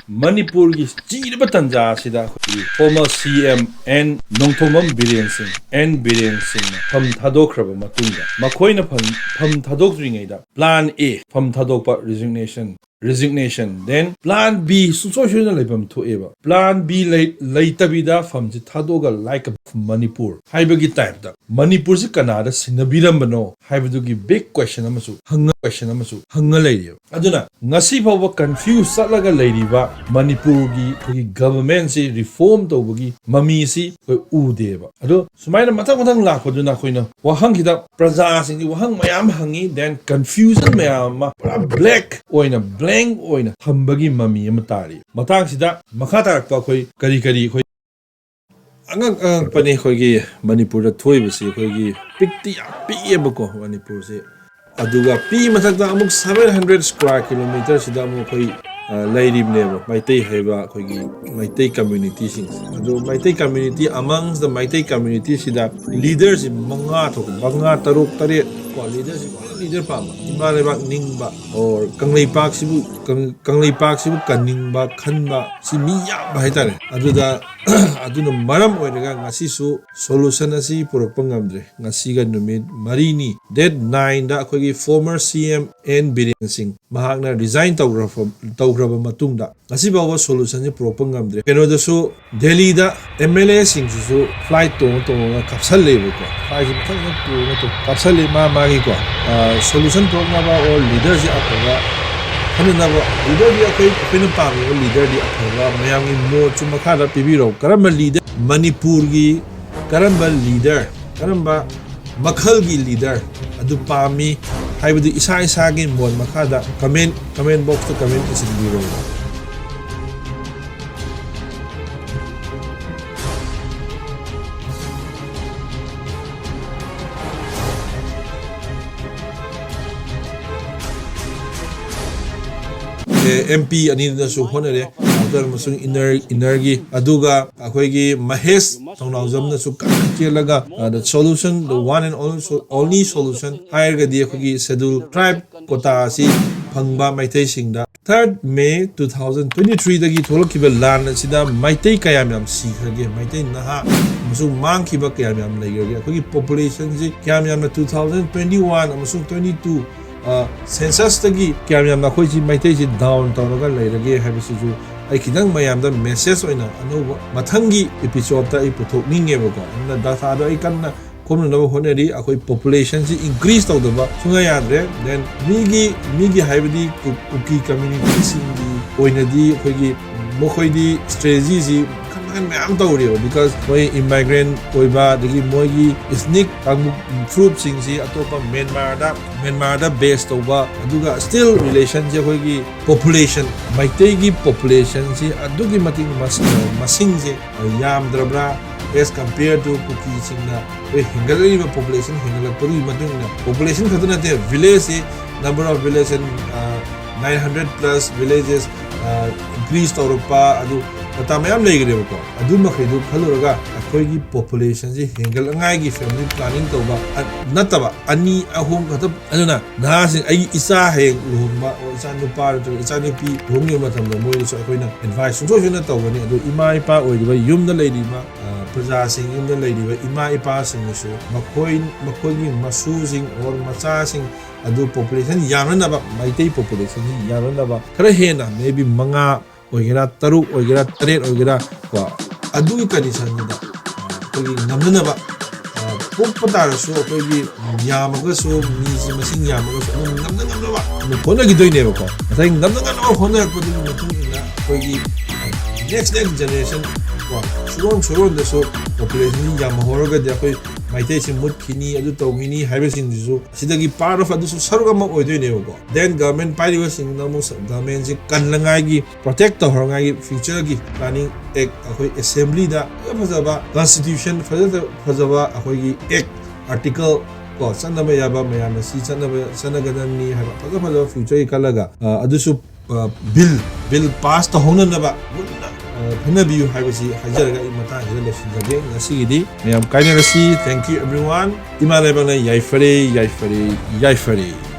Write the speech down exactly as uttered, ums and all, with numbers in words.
ꯃꯅꯤꯄꯨꯔꯒꯤ ꯆꯤꯔꯕ ꯇꯟꯖꯥ ꯑꯁꯤꯗ ꯑꯩꯈꯣꯏꯒꯤ former C M N Nongthombam Biren ꯁꯤꯡ, N ꯕꯤꯔꯦꯟ ꯁꯤꯡꯅ ꯐꯝ ꯊꯥꯗꯣꯛꯈ꯭ꯔꯕ ꯃꯇꯨꯡꯗ, ꯃꯈꯣꯏꯅ ꯐꯝ, ꯐꯝ ꯊꯥꯗꯣꯛꯇ꯭ꯔꯤꯉꯩꯗ plan A, ꯐꯝ ꯊꯥꯗꯣꯛꯄ, resignation, resignation, then plan B ꯁꯨꯡꯁꯣꯏ ꯁꯣꯏꯗꯅ ꯂꯩꯐꯝ ꯊꯣꯛꯑꯦꯕ꯫ Plan B ꯂꯩ-, ꯂꯩꯇꯕꯤꯗ ꯐꯝꯁꯤ ꯊꯥꯗꯣꯛꯑꯒ like a Manipur ꯍꯥꯏꯕꯒꯤ type ꯇ ꯃꯅꯤꯄꯨꯔꯁꯤ ꯀꯅꯥꯗ ꯁꯤꯟꯅꯕꯤꯔꯝꯕꯅꯣ ꯍꯥꯏꯕꯗꯨꯒꯤ big question ꯑꯃꯁꯨ ꯍꯪꯉ, question ꯑꯃꯁꯨ ꯍꯪꯉ ꯂꯩꯔꯤꯕ꯫ ꯑꯗꯨꯅ ꯉꯁꯤ ꯐꯥꯎꯕ confuse ꯆꯠꯂꯒ ꯂꯩꯔꯤꯕ ꯃꯅꯤꯄꯨꯔꯒꯤ ꯑꯩꯈꯣꯏꯒꯤ government ꯁꯤ reform ꯇꯧꯕꯒꯤ ꯃꯃꯤꯁꯤ ꯑꯩꯈꯣꯏ ꯎꯗꯦꯕ꯫ ꯑꯗꯣ ꯁꯨꯃꯥꯏꯅ ꯃꯊꯪ ꯃꯊꯪ ꯂꯥꯛꯄꯗꯨꯅ ꯑꯩꯈꯣꯏꯅ ꯋꯥꯍꯪꯁꯤꯗ ꯄ꯭ꯔꯖꯥꯁꯤꯡꯒꯤ ꯋꯥꯍꯪ ꯃꯌꯥꯝ ꯍꯪꯉꯤ, then confusion ꯃꯌꯥꯝ ꯑꯃ ꯄꯨꯔꯥ black ꯑꯣꯏꯅ, blank ꯑꯣꯏꯅ ꯊꯝꯕꯒꯤ ꯃꯃꯤ ꯑꯃ ꯇꯥꯔꯤ꯫ ꯃꯇꯥꯡꯁꯤꯗ ꯃꯈꯥ ꯇꯥꯔꯛꯄ ꯑꯩꯈꯣꯏ ꯀꯔꯤ ꯀꯔꯤ ꯑꯩꯈꯣꯏ ꯑꯉꯛ ꯑꯉꯛꯄꯅꯤ ꯑꯩꯈꯣꯏꯒꯤ ꯃꯅꯤꯄꯨꯔꯗ ꯊꯣꯛꯏꯕꯁꯤ꯫ ꯑꯩꯈꯣꯏꯒꯤ ꯄꯤꯛꯇꯤ ꯌꯥꯝ ꯄꯤꯛꯑꯦꯕꯀꯣ ꯃꯅꯤꯄꯨꯔꯁꯦ꯫ ꯑꯗꯨꯒ ꯄꯤꯛꯏ ꯃꯊꯛꯇ ꯑꯃꯨꯛ seven hundred square kilometre ꯁꯤꯗ ꯑꯃꯨꯛ ꯑꯩꯈꯣꯏ, ꯑ, ꯂꯩꯔꯤꯕꯅꯦꯕ ꯃꯩꯇꯩ ꯍꯥꯏꯕ ꯑꯩꯈꯣꯏꯒꯤ ꯃꯩꯇꯩ community ꯁꯤꯡꯁꯦ꯫ ꯑꯗꯣ Meitei community, amongst the Meitei community ꯁꯤꯗ leader ꯁꯤ ꯃꯉꯥ ꯊꯣꯛ, ꯃꯉꯥ, ꯇꯔꯨꯛ, ꯇꯔꯦꯠ ꯀꯣ, leader ꯁꯤ ꯂꯣꯏꯅ leader ꯄꯥꯝꯕ, ꯏꯃꯥ ꯂꯩꯕꯥꯛ ꯅꯤꯡꯕ, or ꯀꯪꯂꯩꯄꯥꯛꯁꯤꯕꯨ, ꯀꯪ-, ꯀꯪꯂꯩꯄꯥꯛꯁꯤꯕꯨ ꯀꯟꯅꯤꯡꯕ, ꯈꯟꯕ, ꯁꯤ ꯃꯤ ꯌꯥꯝꯕ ꯍꯥꯏꯇꯥꯔꯦ꯫ ꯑꯗꯨꯗ, ꯑꯗꯨꯅ ꯃꯔꯝ ꯑꯣꯏꯔꯒ ꯉꯁꯤꯁꯨ solution ꯑꯁꯤ ꯄꯨꯔꯛꯄ ꯉꯝꯗ꯭ꯔꯦ꯫ ꯉꯁꯤꯒ ꯅꯨꯃꯤꯠ ꯃꯔꯤꯅꯤ, date nine ꯗ ꯑꯩꯈꯣꯏꯒꯤ former C M N Biren ꯁꯤꯡ ꯃꯍꯥꯛꯅ resign ꯇꯧꯈ꯭ꯔꯕ, ꯇꯧꯈ꯭ꯔꯕ ꯃꯇꯨꯡꯗ ꯉꯁꯤ ꯐꯥꯎꯕ solution ꯁꯤ ꯄꯨꯔꯛꯄ ꯉꯝꯗ꯭ꯔꯦ꯫ ꯀꯩꯅꯣꯗꯁꯨ ꯗꯦꯜꯂꯤꯗ M L A ꯁꯤꯡꯁꯤꯁꯨ flight ꯇꯣꯡꯉ ꯇꯣꯡꯉꯒ ꯀꯥꯞꯁꯜꯂꯦꯕꯀꯣ꯫ Flight ꯁꯤ ꯃꯊꯪ ꯃꯊꯪ ꯇꯣꯡꯉ ꯇꯣꯡꯉ ꯀꯥꯞꯁꯜꯂꯦ ꯃꯥ ꯃꯥꯒꯤꯀꯣ꯫ ꯑ, solution ꯄꯨꯔꯛꯅꯕ or leader ꯁꯤ ꯑꯐꯕ ꯈꯟꯅꯅꯕ, leader ꯗꯤ ꯑꯩꯈꯣꯏ, ꯑꯩꯈꯣꯏꯅ ꯄꯥꯝꯃꯤꯕ leader ꯗꯤ ꯑꯐꯕ ꯃꯌꯥꯝꯒꯤ ꯃꯣꯠꯁꯨ ꯃꯈꯥꯗ ꯄꯤꯕꯤꯔꯛꯎ꯫ ꯀꯔꯝꯕ leader, ꯃꯅꯤꯄꯨꯔꯒꯤ ꯀꯔꯝꯕ leader, ꯀꯔꯝꯕ ꯃꯈꯜꯒꯤ leader ꯑꯗꯨ ꯄꯥꯝꯃꯤ ꯍꯥꯏꯕꯗꯨ ꯏꯁꯥ ꯏꯁꯥꯒꯤ ꯃꯣꯠ ꯃꯈꯥꯗ comment, comment box ꯇ comment ꯏꯁꯤꯟꯕꯤꯔꯣ꯫ ꯑꯦ, M P ꯑꯅꯤꯗꯨꯅꯁꯨ ꯍꯣꯠꯅꯔꯦ, outer ꯑꯃꯁꯨꯡ inner, inner ꯒꯤ꯫ ꯑꯗꯨꯒ ꯑꯩꯈꯣꯏꯒꯤ ꯃꯍꯦꯁ ꯊꯧꯅꯥꯎꯖꯝꯅꯁꯨ ꯀꯟꯅ ꯆꯦꯜꯂꯒ, ꯑ, the solution, the one and only so-, only solution ꯍꯥꯏꯔꯒꯗꯤ ꯑꯩꯈꯣꯏꯒꯤ schedule tribe quota ꯑꯁꯤ ꯐꯪꯕ ꯃꯩꯇꯩꯁꯤꯡꯗ꯫ Third May two thousand twenty three ꯗꯒꯤ ꯊꯣꯛꯂꯛꯈꯤꯕ ꯂꯥꯟ ꯑꯁꯤꯗ ꯃꯩꯇꯩ ꯀꯌꯥꯝ ꯌꯥꯝ ꯁꯤꯈ꯭ꯔꯒꯦ, ꯃꯩꯇꯩ ꯅꯍꯥ ꯑꯃꯁꯨꯡ ꯃꯥꯡꯈꯤꯕ ꯀꯌꯥꯝ ꯌꯥꯝ ꯂꯩꯈ꯭ꯔꯒꯦ, ꯑꯩꯈꯣꯏꯒꯤ population ꯁꯤ ꯀꯌꯥꯝ ꯌꯥꯝꯅ two thousand twenty one ꯑꯃꯁꯨꯡ twenty two census ꯇꯒꯤ ꯀꯌꯥꯝ ꯌꯥꯝꯅ ꯑꯩꯈꯣꯏꯁꯤ ꯃꯩꯇꯩꯁꯤ down ꯇꯧꯔꯒ ꯂꯩꯔꯒꯦ ꯍꯥꯏꯕꯁꯤꯁꯨ ꯑꯩ ꯈꯤꯇꯪ ꯃꯌꯥꯝꯗ message ꯑꯣꯏꯅ ꯑꯅꯧꯕ ꯃꯊꯪꯒꯤ episode ꯇ ꯑꯩ ꯄꯨꯊꯣꯛꯅꯤꯡꯉꯦꯕꯀꯣ꯫ ꯑꯗꯨꯅ data ꯗꯣ ꯑꯩ ꯀꯟꯅ ꯈꯣꯝꯅꯅꯕ ꯍꯣꯠꯅꯔꯤ꯫ ꯑꯩꯈꯣꯏ population ꯁꯤ increase ꯇꯧꯗꯕ ꯁꯨꯡꯌꯥ ꯌꯥꯗ꯭ꯔꯦ꯫ Then ꯃꯤꯒꯤ, ꯃꯤꯒꯤ ꯍꯥꯏꯕꯗꯤ ꯀꯨ-, ꯀꯨꯀꯤ community ꯁꯤꯡꯒꯤ ꯑꯣꯏꯅꯗꯤ ꯑꯩꯈꯣꯏꯒꯤ ꯃꯈꯣꯏꯗꯤ strategy ꯁꯤ ꯃꯈꯜ ꯃꯈꯜ ꯃꯌꯥꯝ ꯇꯧꯔꯤꯕ, because ꯃꯣꯏ immigrant ꯑꯣꯏꯕ, ꯑꯗꯒꯤ ꯃꯣꯏꯒꯤ ethnic ꯀꯥꯡꯂꯨꯞ ꯐꯨꯔꯨꯞꯁꯤꯡꯁꯤ ꯑꯇꯣꯞꯄ ꯃ꯭ꯌꯥꯟꯃꯥꯔꯗ, ꯃ꯭ꯌꯥꯟꯃꯥꯔꯗ base ꯇꯧꯕ, ꯑꯗꯨꯒ still relation ꯁꯤ ꯑꯩꯈꯣꯏꯒꯤ population, ꯃꯩꯇꯩꯒꯤ population ꯁꯤ ꯑꯗꯨꯛꯀꯤ ꯃꯇꯤꯛ ꯃꯁ-, ꯃꯁꯤꯡꯁꯦ ꯌꯥꯝꯗ꯭ꯔꯕ꯭ꯔꯥ as compare to ꯀꯨꯀꯤꯁꯤꯡꯅ? ꯑꯩꯈꯣꯏ ꯍꯦꯟꯒꯠꯂꯛꯂꯤꯕ population ꯍꯦꯟꯒꯠꯂꯛꯄꯒꯤ ꯃꯇꯨꯡ ꯏꯟꯅ population ꯈꯛꯇ ꯅꯠꯇꯦ, village ꯁꯤ, number of village ꯁꯤ, ꯑ, nine hundred plus villages, ꯑ, increase ꯇꯧꯔꯛꯄ, ꯑꯗꯨ data ꯃꯌꯥꯝ ꯂꯩꯈ꯭ꯔꯦꯕꯀꯣ꯫ ꯑꯗꯨ ꯃꯈꯩꯗꯨ ꯈꯜꯂꯨꯔꯒ ꯑꯩꯈꯣꯏꯒꯤ population ꯁꯤ ꯍꯦꯟꯒꯠꯂꯉꯥꯏꯒꯤ family planning ꯇꯧꯕ, ꯑ, ꯅꯠꯇꯕ ꯑꯅꯤ ꯑꯍꯨꯝ ꯈꯛꯇ꯫ ꯑꯗꯨꯅ ꯅꯍꯥꯁꯤꯡ, ꯑꯩꯒꯤ ꯏꯆꯥ ꯍꯌꯦꯡ ꯂꯨꯍꯣꯡꯕ, ꯑꯣꯔ ꯏꯆꯥ ꯅꯨꯄꯥ ꯅꯠꯇ꯭ꯔꯒ ꯏꯆꯥ ꯅꯨꯄꯤ ꯂꯨꯍꯣꯡꯈꯤꯕ ꯃꯇꯝꯗ ꯃꯣꯏꯗꯁꯨ ꯑꯩꯈꯣꯏꯅ advice ꯁꯨꯡꯁꯣꯏ ꯁꯣꯏꯗꯅ ꯇꯧꯒꯅꯤ꯫ ꯑꯗꯨ ꯏꯃꯥ ꯏꯄꯥ ꯑꯣꯏꯔꯤꯕ, ꯌꯨꯝꯗ ꯂꯩꯔꯤꯕ, ꯑ, ꯄ꯭ꯔꯖꯥꯁꯤꯡ, ꯌꯨꯝꯗ ꯂꯩꯔꯤꯕ ꯏꯃꯥ ꯏꯄꯥꯁꯤꯡꯅꯁꯨ ꯃꯈꯣꯏ, ꯃꯈꯣꯏꯒꯤ ꯃꯁꯨꯁꯤꯡ ꯑꯣꯔ ꯃꯆꯥꯁꯤꯡ ꯑꯗꯨ population ꯌꯥꯝꯅꯅꯕ, ꯃꯩꯇꯩ population ꯁꯤ ꯌꯥꯝꯅꯅꯕ ꯈꯔ ꯍꯦꯟꯅ, maybe ꯃꯉꯥ ꯑꯣꯏꯒꯦꯔꯥ, ꯇꯔꯨꯛ ꯑꯣꯏꯒꯦꯔꯥ, ꯇꯔꯦꯠ ꯑꯣꯏꯒꯦꯔꯥ ꯀꯣ, ꯑꯗꯨꯒꯤ condition ꯗꯨꯗ, ꯑ, ꯑꯩꯈꯣꯏꯒꯤ ꯉꯝꯅꯅꯕ, ꯑ, ꯄꯣꯛꯄ ꯇꯥꯔꯁꯨ ꯑꯩꯈꯣꯏꯒꯤ ꯌꯥꯝꯃꯒꯁꯨ, ꯃꯤꯁꯤ ꯃꯁꯤꯡ ꯌꯥꯝꯃꯒꯁꯨ ꯑꯗꯨꯝ ꯉꯝꯅ ꯉꯝꯅꯕ ꯑꯗꯨꯝ ꯍꯣꯠꯅꯈꯤꯗꯣꯏꯅꯦꯕꯀꯣ꯫ ꯉꯁꯥꯏ ꯉꯝꯅ ꯉꯝꯅꯕ ꯍꯣꯠꯅꯔꯛꯄꯗꯨꯒꯤ ꯃꯇꯨꯡ ꯏꯟꯅ ꯑꯩꯈꯣꯏꯒꯤ next, next generation ꯀꯣ, ꯁꯨꯔꯣꯟ ꯁꯨꯔꯣꯟꯗꯁꯨ population ꯁꯤ ꯌꯥꯝꯍꯧꯔꯒꯗꯤ ꯑꯩꯈꯣꯏ ꯃꯩꯇꯩꯁꯤ ꯃꯨꯠꯈꯤꯅꯤ, ꯑꯗꯨ ꯇꯧꯈꯤꯅꯤ ꯍꯥꯏꯕꯁꯤꯡꯁꯤꯁꯨ ꯑꯁꯤꯗꯒꯤ part of ꯑꯗꯨꯁꯨ ꯁꯔꯨꯛ ꯑꯃ ꯑꯣꯏꯗꯣꯏꯅꯦꯕꯀꯣ꯫ Then government ꯄꯥꯏꯔꯤꯕꯁꯤꯡꯗꯨꯅ ꯑꯃꯨꯛ ꯁ-, government ꯁꯤ ꯀꯜꯂꯉꯥꯏꯒꯤ, protect ꯇꯧꯍꯧꯔꯉꯥꯏꯒꯤ future ꯒꯤ planning act, ꯑꯩꯈꯣꯏ assembly ꯗ ꯐꯖ ꯐꯖꯕ constitution, ꯐꯖ ꯐꯖꯕ ꯑꯩꯈꯣꯏꯒꯤ act, article ꯀꯣ, ꯆꯠꯅꯕ ꯌꯥꯕ, ꯃꯌꯥꯝꯅ ꯁꯤ ꯆꯠꯅꯕ, ꯆꯠꯅꯒꯗꯕꯅꯤ ꯍꯥꯏꯕ ꯐꯖ ꯐꯖꯕ future ꯒꯤ ꯈꯜꯂꯒ, ꯑ, ꯑꯗꯨꯁꯨ, ꯑ, bill, bill pass ꯇꯧꯍꯧꯅꯅꯕ ꯃꯨꯟꯅ, ꯑ, ꯈꯟꯅꯕꯤꯌꯨ ꯍꯥꯏꯕꯁꯤ ꯍꯥꯏꯖꯔꯒ ꯑꯩ ꯃꯇꯥꯡꯁꯤꯗ ꯂꯣꯏꯁꯤꯟꯖꯒꯦ꯫ ꯉꯁꯤꯒꯤꯗꯤ ꯃꯌꯥꯝ ꯀꯥꯏꯅꯔꯁꯤ꯫ Thank you everyone. ꯏꯃꯥ ꯂꯩꯕꯥꯛꯅ ꯌꯥꯏꯐꯔꯦ, ꯌꯥꯏꯐꯔꯦ, ꯌꯥꯏꯐꯔꯦ꯫